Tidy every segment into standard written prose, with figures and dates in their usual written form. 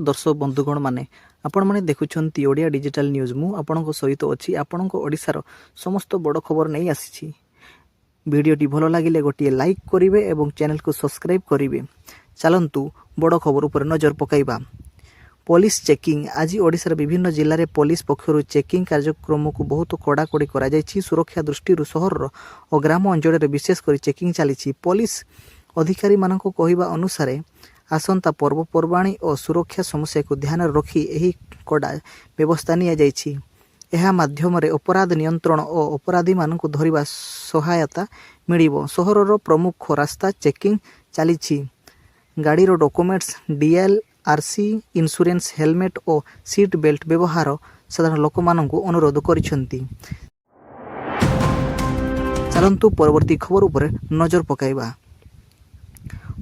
ଦର୍ଶକ ବନ୍ଧୁଗଣ ମାନେ, ଆପଣମାନେ ଦେଖୁଛନ୍ତି ଓଡ଼ିଆ ଡିଜିଟାଲ ନ୍ୟୁଜ୍। ମୁଁ ଆପଣଙ୍କ ସହିତ ଅଛି। ଆପଣଙ୍କ ଓଡ଼ିଶାର ସମସ୍ତ ବଡ଼ ଖବର ନେଇ ଆସିଛି। ଭିଡ଼ିଓଟି ଭଲ ଲାଗିଲେ ଗୋଟିଏ ଲାଇକ୍ କରିବେ ଏବଂ ଚ୍ୟାନେଲକୁ ସବସ୍କ୍ରାଇବ୍ କରିବେ। ଚାଲନ୍ତୁ, ବଡ଼ ଖବର ଉପରେ ନଜର ପକାଇବା। Police checking. ଆଜି ଓଡ଼ିଶାର ବିଭିନ୍ନ ଜିଲ୍ଲାରେ ପୋଲିସ ପକ୍ଷରୁ ଚେକିଂ କାର୍ଯ୍ୟକ୍ରମକୁ ବହୁତ କଡ଼ାକଡ଼ି କରାଯାଇଛି। ସୁରକ୍ଷା ଦୃଷ୍ଟିରୁ ସହରର ଓ ଗ୍ରାମ ଅଞ୍ଚଳରେ ବିଶେଷ କରି ଚେକିଂ ଚାଲିଛି। ପୋଲିସ ଅଧିକାରୀମାନଙ୍କ କହିବା ଅନୁସାରେ, ଆସନ୍ତା ପର୍ବପର୍ବାଣୀ ଓ ସୁରକ୍ଷା ସମସ୍ୟାକୁ ଧ୍ୟାନରେ ରଖି ଏହି କଡ଼ା ବ୍ୟବସ୍ଥା ନିଆଯାଇଛି। ଏହା ମାଧ୍ୟମରେ ଅପରାଧ ନିୟନ୍ତ୍ରଣ ଓ ଅପରାଧୀମାନଙ୍କୁ ଧରିବା ସହାୟତା ମିଳିବ। ସହରର ପ୍ରମୁଖ ରାସ୍ତା ଚେକିଂ ଚାଲିଛି। ଗାଡ଼ିର documents, DL, RC, insurance, helmet ଓ ସିଟ୍ ବେଲ୍ଟ ବ୍ୟବହାର ସାଧାରଣ ଲୋକମାନଙ୍କୁ ଅନୁରୋଧ କରିଛନ୍ତି। ଚାଲନ୍ତୁ, ପରବର୍ତ୍ତୀ ଖବର ଉପରେ ନଜର ପକାଇବା।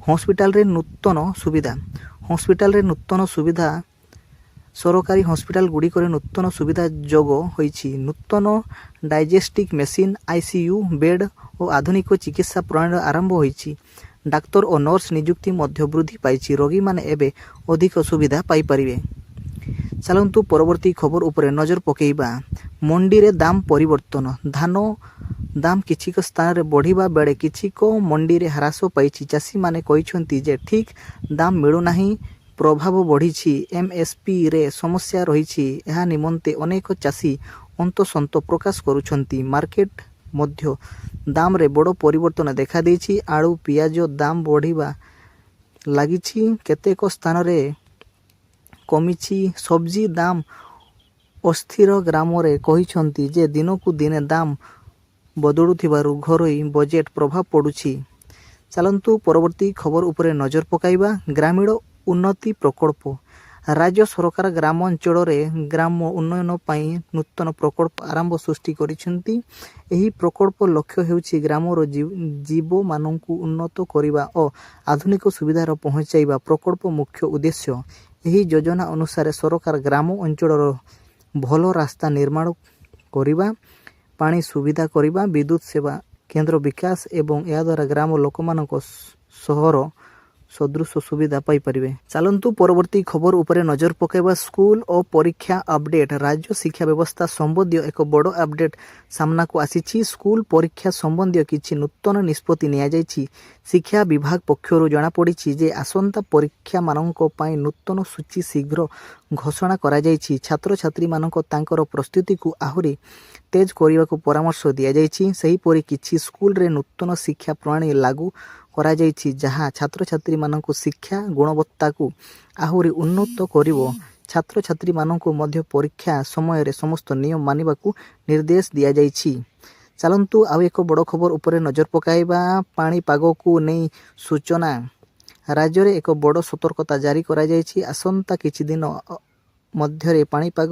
ହସ୍ପିଟାଲରେ ନୂତନ ସୁବିଧା। ହସ୍ପିଟାଲରେ ନୂତନ ସୁବିଧା। ସରକାରୀ ହସ୍ପିଟାଲ ଗୁଡ଼ିକରେ ନୂତନ ସୁବିଧା ଯୋଗ ହୋଇଛି। ନୂତନ ଡାଇଗ୍ନୋଷ୍ଟିକ୍ ମେସିନ୍, ଆଇସିୟୁ ବେଡ୍ ଓ ଆଧୁନିକ ଚିକିତ୍ସା ପ୍ରଣାଳୀ ଆରମ୍ଭ ହୋଇଛି। ଡାକ୍ତର ଓ ନର୍ସ ନିଯୁକ୍ତି ମଧ୍ୟ ବୃଦ୍ଧି ପାଇଛି। ରୋଗୀମାନେ ଏବେ ଅଧିକ ସୁବିଧା ପାଇପାରିବେ। ଚାଲନ୍ତୁ, ପରବର୍ତ୍ତୀ ଖବର ଉପରେ ନଜର ପକାଇବା। ମଣ୍ଡିରେ ଦାମ ପରିବର୍ତ୍ତନ। ଧାନ ଦାମ କିଛିକ ସ୍ଥାନରେ ବଢ଼ିବା ବେଳେ କିଛିକ ମଣ୍ଡିରେ ହ୍ରାସ ପାଇଛି। ଚାଷୀମାନେ କହିଛନ୍ତି ଯେ ଠିକ୍ ଦାମ ମିଳୁନାହିଁ। ପ୍ରଭାବ ବଢ଼ିଛି। ଏମ୍ଏସ୍ପିରେ ସମସ୍ୟା ରହିଛି। ଏହା ନିମନ୍ତେ ଅନେକ ଚାଷୀ ଅସନ୍ତୋଷ ପ୍ରକାଶ କରୁଛନ୍ତି। ମାର୍କେଟ ମଧ୍ୟ ଦାମରେ ବଡ଼ ପରିବର୍ତ୍ତନ ଦେଖାଦେଇଛି। ଆଳୁ, ପିଆଜ ଦାମ ବଢ଼ିବା ଲାଗିଛି। କେତେକ ସ୍ଥାନରେ କମିଛି। ସବଜି ଦାମ ଅସ୍ଥିର। ଗ୍ରାମରେ କହିଛନ୍ତି ଯେ ଦିନକୁ ଦିନ ଦାମ ବଦଳୁଥିବାରୁ ଘରୋଇ ବଜେଟ୍ ପ୍ରଭାବ ପଡ଼ୁଛି। ଚାଲନ୍ତୁ, ପରବର୍ତ୍ତୀ ଖବର ଉପରେ ନଜର ପକାଇବା। ଗ୍ରାମୀଣ ଉନ୍ନତି ପ୍ରକଳ୍ପ। ରାଜ୍ୟ ସରକାର ଗ୍ରାମାଞ୍ଚଳରେ ଗ୍ରାମ ଉନ୍ନୟନ ପାଇଁ ନୂତନ ପ୍ରକଳ୍ପ ଆରମ୍ଭ ସୃଷ୍ଟି କରିଛନ୍ତି। ଏହି ପ୍ରକଳ୍ପ ଲକ୍ଷ୍ୟ ହେଉଛି ଗ୍ରାମର ଜୀବମାନଙ୍କୁ ଉନ୍ନତ କରିବା ଓ ଆଧୁନିକ ସୁବିଧାର ପହଞ୍ଚାଇବା ପ୍ରକଳ୍ପ ମୁଖ୍ୟ ଉଦ୍ଦେଶ୍ୟ। ଏହି ଯୋଜନା ଅନୁସାରେ ସରକାର ଗ୍ରାମ ଅଞ୍ଚଳର ଭଲ ରାସ୍ତା ନିର୍ମାଣ କରିବା, ପାଣି ସୁବିଧା କରିବା, ବିଦ୍ୟୁତ ସେବା କେନ୍ଦ୍ର ବିକାଶ ଏବଂ ଏହାଦ୍ୱାରା ଗ୍ରାମ ଲୋକମାନଙ୍କ ସହର ସଦୃଶ ସୁବିଧା ପାଇପାରିବେ। ଚାଲନ୍ତୁ, ପରବର୍ତ୍ତୀ ଖବର ଉପରେ ନଜର ପକାଇବା। ସ୍କୁଲ ଓ ପରୀକ୍ଷା ଅପଡେଟ୍। ରାଜ୍ୟ ଶିକ୍ଷା ବ୍ୟବସ୍ଥା ସମ୍ବନ୍ଧୀୟ ଏକ ବଡ଼ ଅପଡେଟ୍ ସାମ୍ନାକୁ ଆସିଛି। ସ୍କୁଲ ପରୀକ୍ଷା ସମ୍ବନ୍ଧୀୟ କିଛି ନୂତନ ନିଷ୍ପତ୍ତି ନିଆଯାଇଛି। ଶିକ୍ଷା ବିଭାଗ ପକ୍ଷରୁ ଜଣାପଡ଼ିଛି ଯେ ଆସନ୍ତା ପରୀକ୍ଷାମାନଙ୍କ ପାଇଁ ନୂତନ ସୂଚୀ ଶୀଘ୍ର ଘୋଷଣା କରାଯାଇଛି। ଛାତ୍ରଛାତ୍ରୀମାନଙ୍କ ତାଙ୍କର ପ୍ରସ୍ତୁତିକୁ ଆହୁରି ତେଜ କରିବାକୁ ପରାମର୍ଶ ଦିଆଯାଇଛି। ସେହିପରି କିଛି ସ୍କୁଲରେ ନୂତନ ଶିକ୍ଷା ପ୍ରଣାଳୀ ଲାଗୁ କରାଯାଇଛି, ଯାହା ଛାତ୍ରଛାତ୍ରୀମାନଙ୍କୁ ଶିକ୍ଷା ଗୁଣବତ୍ତାକୁ ଆହୁରି ଉନ୍ନତ କରିବ। ଛାତ୍ରଛାତ୍ରୀମାନଙ୍କୁ ମଧ୍ୟ ପରୀକ୍ଷା ସମୟରେ ସମସ୍ତ ନିୟମ ମାନିବାକୁ ନିର୍ଦ୍ଦେଶ ଦିଆଯାଇଛି। ଚାଲନ୍ତୁ, ଆଉ ଏକ ବଡ଼ ଖବର ଉପରେ ନଜର ପକାଇବା। ପାଣିପାଗକୁ ନେଇ ସୂଚନା। ରାଜ୍ୟରେ ଏକ ବଡ଼ ସତର୍କତା ଜାରି କରାଯାଇଛି। ଆସନ୍ତା କିଛି ଦିନ ମଧ୍ୟରେ ପାଣିପାଗ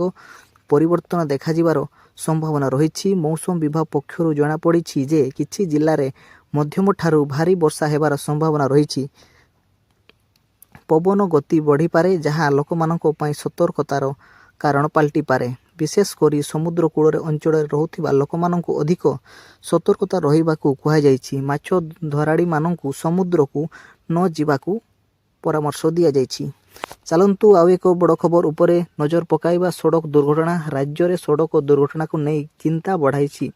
ପରିବର୍ତ୍ତନ ଦେଖାଯିବାର ସମ୍ଭାବନା ରହିଛି। ମୌସମ ବିଭାଗ ପକ୍ଷରୁ ଜଣାପଡ଼ିଛି ଯେ କିଛି ଜିଲ୍ଲାରେ ମଧ୍ୟମଠାରୁ ଭାରୀ ବର୍ଷା ହେବାର ସମ୍ଭାବନା ରହିଛି। ପବନ ଗତି ବଢ଼ିପାରେ, ଯାହା ଲୋକମାନଙ୍କ ପାଇଁ ସତର୍କତାର କାରଣ ପାଲଟିପାରେ। ବିଶେଷ କରି ସମୁଦ୍ର କୂଳରେ ଅଞ୍ଚଳରେ ରହୁଥିବା ଲୋକମାନଙ୍କୁ ଅଧିକ ସତର୍କତା ରହିବାକୁ କୁହାଯାଇଛି। ମାଛ ଧରାଳିମାନଙ୍କୁ ସମୁଦ୍ରକୁ ନ ଯିବାକୁ ପରାମର୍ଶ ଦିଆଯାଇଛି। ଚାଲନ୍ତୁ, ଆଉ ଏକ ବଡ଼ ଖବର ଉପରେ ନଜର ପକାଇବା। ସଡ଼କ ଦୁର୍ଘଟଣା। ରାଜ୍ୟରେ ସଡ଼କ ଦୁର୍ଘଟଣାକୁ ନେଇ ଚିନ୍ତା ବଢ଼ାଇଛି।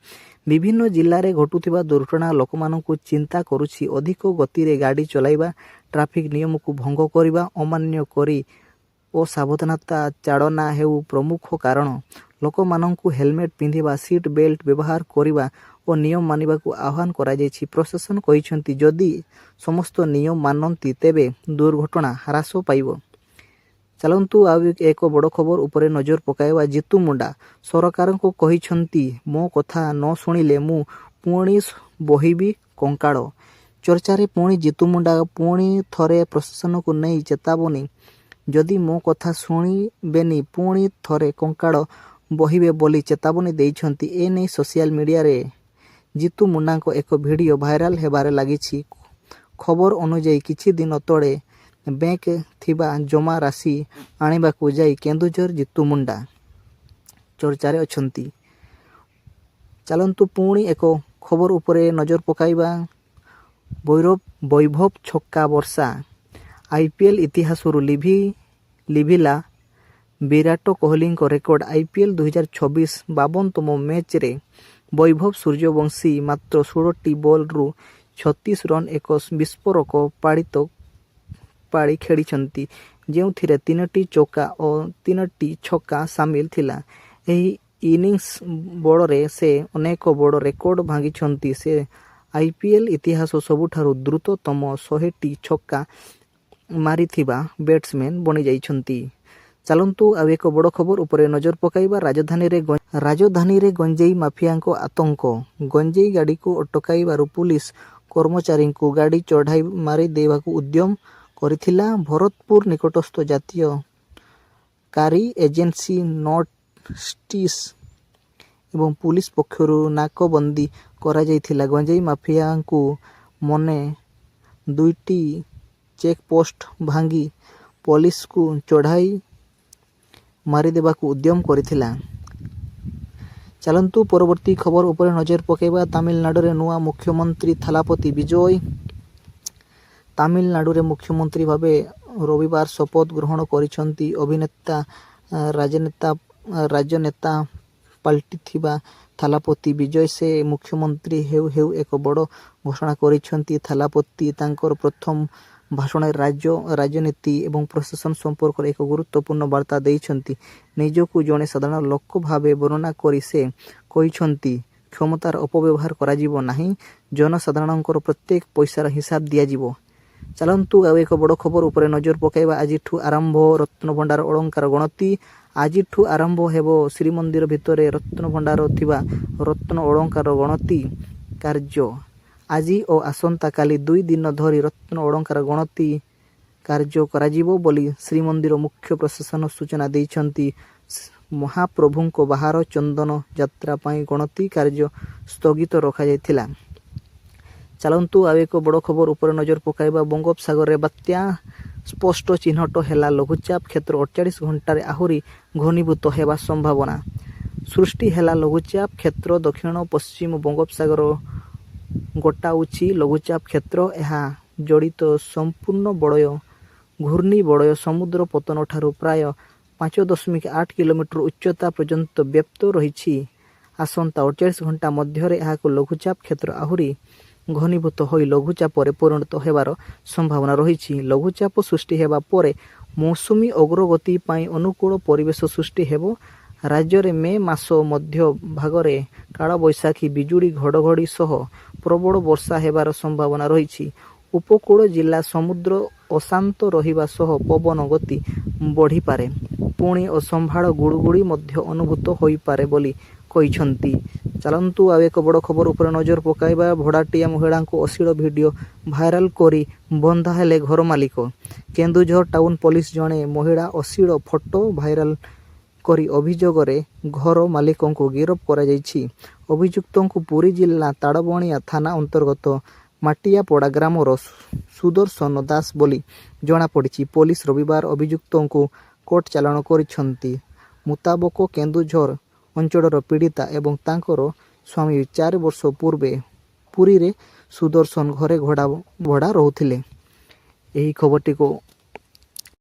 ବିଭିନ୍ନ ଜିଲ୍ଲାରେ ଘଟୁଥିବା ଦୁର୍ଘଟଣା ଲୋକମାନଙ୍କୁ ଚିନ୍ତା କରୁଛି। ଅଧିକ ଗତିରେ ଗାଡ଼ି ଚଲାଇବା, ଟ୍ରାଫିକ୍ ନିୟମକୁ ଭଙ୍ଗ କରିବା, ଅମାନ୍ୟ କରି ଓ ସାବଧାନତା ଚାଳନା ହେଉ ପ୍ରମୁଖ କାରଣ। ଲୋକମାନଙ୍କୁ ହେଲମେଟ୍ ପିନ୍ଧିବା, ସିଟ୍ ବେଲ୍ଟ ବ୍ୟବହାର କରିବା ଓ ନିୟମ ମାନିବାକୁ ଆହ୍ୱାନ କରାଯାଇଛି। ପ୍ରଶାସନ କହିଛନ୍ତି, ଯଦି ସମସ୍ତ ନିୟମ ମାନନ୍ତି ତେବେ ଦୁର୍ଘଟଣା ହ୍ରାସ ପାଇବ। ଚାଲନ୍ତୁ, ଆଉ ଏକ ବଡ଼ ଖବର ଉପରେ ନଜର ପକାଇବା। ଜିତୁ ମୁଣ୍ଡା ସରକାରଙ୍କୁ କହିଛନ୍ତି, ମୋ କଥା ନ ଶୁଣିଲେ ମୁଁ ପୁଣି ବୋହିବି କଙ୍କାଳ। ଚର୍ଚ୍ଚାରେ ପୁଣି ଜିତୁ ମୁଣ୍ଡା। ପୁଣି ଥରେ ପ୍ରଶାସନକୁ ନେଇ ଚେତାବନୀ। ଯଦି ମୋ କଥା ଶୁଣିବେନି, ପୁଣି ଥରେ କଙ୍କାଳ ବୋହିବେ ବୋଲି ଚେତାବନୀ ଦେଇଛନ୍ତି। ଏ ନେଇ ସୋସିଆଲ ମିଡିଆରେ ଜିତୁ ମୁଣ୍ଡାଙ୍କ ଏକ ଭିଡିଓ ଭାଇରାଲ ହେବାରେ ଲାଗିଛି। ଖବର ଅନୁଯାୟୀ, କିଛି ଦିନ ତଳେ ବ୍ୟାଙ୍କ ଥିବା ଜମା ରାଶି ଆଣିବାକୁ ଯାଇ କେନ୍ଦୁଝର ଜିତୁ ମୁଣ୍ଡା ଚର୍ଚ୍ଚାରେ ଅଛନ୍ତି। ଚାଲନ୍ତୁ, ପୁଣି ଏକ ଖବର ଉପରେ ନଜର ପକାଇବା। ବୈଭବ ଛକା ବର୍ଷା। ଆଇପିଏଲ୍ ଇତିହାସରୁ ଲିଭି ଲିଭିଲା ବିରାଟ କୋହଲିଙ୍କ ରେକର୍ଡ। ଆଇପିଏଲ୍ 2026 52ତମ ମ୍ୟାଚ୍ରେ ବୈଭବ ସୂର୍ଯ୍ୟବଂଶୀ ମାତ୍ର 16ଟି ବଲ୍‌ରୁ 36 ରନ୍‌ର ଏକ ବିସ୍ଫୋରକ ପାଳି ଖେଳିଛନ୍ତି, ଯେଉଁଥିରେ ତିନିଟି ଚୌକା ଓ ତିନିଟି ଛକା ସାମିଲ ଥିଲା। ଏହି ଇନିଂସ ବଳରେ ସେ ଅନେକ ବଡ଼ ରେକର୍ଡ ଭାଙ୍ଗିଛନ୍ତି। ସେ ଆଇପିଏଲ୍ ଇତିହାସର ସବୁଠାରୁ ଦ୍ରୁତତମ 100ଟି ଛକା ମାରିଥିବା ବ୍ୟାଟ୍ସମ୍ୟାନ୍ ବନିଯାଇଛନ୍ତି। ଚାଲନ୍ତୁ ଆଉ ଏକ ବଡ଼ ଖବର ଉପରେ ନଜର ପକାଇବା। ରାଜଧାନୀରେ ଗଞ୍ଜେଇ ମାଫିଆଙ୍କ ଆତଙ୍କ। ଗଞ୍ଜେଇ ଗାଡ଼ିକୁ ଅଟକାଇବାରୁ ପୁଲିସ କର୍ମଚାରୀଙ୍କୁ ଗାଡ଼ି ଚଢ଼ାଇ ମାରିଦେବାକୁ ଉଦ୍ୟମ କରିଥିଲା। ଭରତପୁର ନିକଟସ୍ଥ ଜାତୀୟ କାରୀ ଏଜେନ୍ସି ନୋଟିସ୍ ଏବଂ ପୁଲିସ ପକ୍ଷରୁ ନାକାବନ୍ଦୀ କରାଯାଇଥିଲା। ଗଞ୍ଜେଇ ମାଫିଆଙ୍କୁ ମନେ ଦୁଇଟି ଚେକପୋଷ୍ଟ ଭାଙ୍ଗି ପୋଲିସକୁ ଚଢ଼ାଇ ମାରିଦେବାକୁ ଉଦ୍ୟମ କରିଥିଲା। ଚାଲନ୍ତୁ ପରବର୍ତ୍ତୀ ଖବର ଉପରେ ନଜର ପକାଇବା। ତାମିଲନାଡୁରେ ନୂଆ ମୁଖ୍ୟମନ୍ତ୍ରୀ ଥାଲାପତି ବିଜୟ। ତାମିଲନାଡୁରେ ମୁଖ୍ୟମନ୍ତ୍ରୀ ଭାବେ ରବିବାର ଶପଥ ଗ୍ରହଣ କରିଛନ୍ତି ଅଭିନେତା ରାଜନେତା ପାଲଟିଥିବା ଥାଲାପତି ବିଜୟ। ସେ ମୁଖ୍ୟମନ୍ତ୍ରୀ ହେଉ ହେଉ ଏକ ବଡ଼ ଘୋଷଣା କରିଛନ୍ତି। ଥାଲାପତି ତାଙ୍କର ପ୍ରଥମ ଭାଷଣରେ ରାଜ୍ୟ ରାଜନୀତି ଏବଂ ପ୍ରଶାସନ ସମ୍ପର୍କରେ ଏକ ଗୁରୁତ୍ୱପୂର୍ଣ୍ଣ ବାର୍ତ୍ତା ଦେଇଛନ୍ତି। ନିଜକୁ ଜଣେ ସାଧାରଣ ଲୋକ ଭାବେ ବର୍ଣ୍ଣନା କରି ସେ କହିଛନ୍ତି, କ୍ଷମତାର ଅପବ୍ୟବହାର କରାଯିବ ନାହିଁ, ଜନସାଧାରଣଙ୍କର ପ୍ରତ୍ୟେକ ପଇସାର ହିସାବ ଦିଆଯିବ। ଚାଲନ୍ତୁ ଆଉ ଏକ ବଡ଼ ଖବର ଉପରେ ନଜର ପକାଇବା। ଆଜିଠୁ ଆରମ୍ଭ ରତ୍ନଭଣ୍ଡାର ଅଳଙ୍କାର ଗଣତି। ଆଜିଠୁ ଆରମ୍ଭ ହେବ ଶ୍ରୀମନ୍ଦିର ଭିତରେ ରତ୍ନଭଣ୍ଡାର ଥିବା ରତ୍ନ ଅଳଙ୍କାର ଗଣତି କାର୍ଯ୍ୟ। ଆଜି ଓ ଆସନ୍ତାକାଲି 2 ଦିନ ଧରି ରତ୍ନ ଅଳଙ୍କାର ଗଣତି କାର୍ଯ୍ୟ କରାଯିବ ବୋଲି ଶ୍ରୀମନ୍ଦିର ମୁଖ୍ୟ ପ୍ରଶାସନ ସୂଚନା ଦେଇଛନ୍ତି। ମହାପ୍ରଭୁଙ୍କ ବାହାର ଚନ୍ଦନ ଯାତ୍ରା ପାଇଁ ଗଣତି କାର୍ଯ୍ୟ ସ୍ଥଗିତ ରଖାଯାଇଥିଲା। ଚାଲନ୍ତୁ ଆଉ ଏକ ବଡ଼ ଖବର ଉପରେ ନଜର ପକାଇବା। ବଙ୍ଗୋପସାଗରରେ ବାତ୍ୟା ସ୍ପଷ୍ଟ ଚିହ୍ନଟ ହେଲା ଲଘୁଚାପ କ୍ଷେତ୍ର, 48 ଘଣ୍ଟାରେ ଆହୁରି ଘନୀଭୂତ ହେବା ସମ୍ଭାବନା। ସୃଷ୍ଟି ହେଲା ଲଘୁଚାପ କ୍ଷେତ୍ର। ଦକ୍ଷିଣ ପଶ୍ଚିମ ବଙ୍ଗୋପସାଗର ଗୋଟାଉଛି ଲଘୁଚାପ କ୍ଷେତ୍ର। ଏହା ଜଡ଼ିତ ସମ୍ପୂର୍ଣ୍ଣ ବଳୟ ଘୂର୍ଣ୍ଣିବଳୟ ସମୁଦ୍ର ପତନଠାରୁ ପ୍ରାୟ 5.8 କିଲୋମିଟର ଉଚ୍ଚତା ପର୍ଯ୍ୟନ୍ତ ବ୍ୟାପ୍ତ ରହିଛି। ଆସନ୍ତା 48 ଘଣ୍ଟା ମଧ୍ୟରେ ଏହାକୁ ଲଘୁଚାପ କ୍ଷେତ୍ର ଆହୁରି ଘନୀଭୂତ ହୋଇ ଲଘୁଚାପରେ ପରିଣତ ହେବାର ସମ୍ଭାବନା ରହିଛି। ଲଘୁଚାପ ସୃଷ୍ଟି ହେବା ପରେ ମୌସୁମୀ ଅଗ୍ରଗତି ପାଇଁ ଅନୁକୂଳ ପରିବେଶ ସୃଷ୍ଟି ହେବ। ରାଜ୍ୟରେ ମେ ମାସ ମଧ୍ୟ ଭାଗରେ କାଳବୈଶାଖୀ ବିଜୁଳି ଘଡ଼ଘଡ଼ି ସହ ପ୍ରବଳ ବର୍ଷା ହେବାର ସମ୍ଭାବନା ରହିଛି। ଉପକୂଳ ଜିଲ୍ଲା ସମୁଦ୍ର ଅଶାନ୍ତ ରହିବା ସହ ପବନ ଗତି ବଢ଼ିପାରେ। ପୁଣି ଅସମ୍ଭାଳ ଗୁଳୁଗୁଳି ମଧ୍ୟ ଅନୁଭୂତ ହୋଇପାରେ ବୋଲି କହିଛନ୍ତି। ଚାଲନ୍ତୁ ଆଉ ଏକ ବଡ଼ ଖବର ଉପରେ ନଜର ପକାଇବା। ଭଡ଼ାଟିଆ ମହିଳାଙ୍କୁ ଅଶ୍ଳୀଳ ଭିଡିଓ ଭାଇରାଲ କରି ବନ୍ଧା ହେଲେ ଘର ମାଲିକ। କେନ୍ଦୁଝର ଟାଉନ ପୋଲିସ ଜଣେ ମହିଳା ଅଶ୍ଳୀଳ ଫଟୋ ଭାଇରାଲ କରି ଅଭିଯୋଗରେ ଘର ମାଲିକଙ୍କୁ ଗିରଫ କରାଯାଇଛି। ଅଭିଯୁକ୍ତଙ୍କୁ ପୁରୀ ଜିଲ୍ଲା ତାଳବଣିଆ ଥାନା ଅନ୍ତର୍ଗତ ମାଟିଆପଡ଼ା ଗ୍ରାମର ସୁଦର୍ଶନ ଦାସ ବୋଲି ଜଣାପଡ଼ିଛି। ପୋଲିସ ରବିବାର ଅଭିଯୁକ୍ତଙ୍କୁ କୋର୍ଟ ଚାଲାଣ କରିଛନ୍ତି। ମୁତାବକ, କେନ୍ଦୁଝର ଅଞ୍ଚଳର ପୀଡ଼ିତା ଏବଂ ତାଙ୍କର ସ୍ୱାମୀ 4 ବର୍ଷ ପୂର୍ବେ ପୁରୀରେ ସୁଦର୍ଶନ ଘରେ ଭଡ଼ା ରହୁଥିଲେ। ଏହି ଖବରଟିକୁ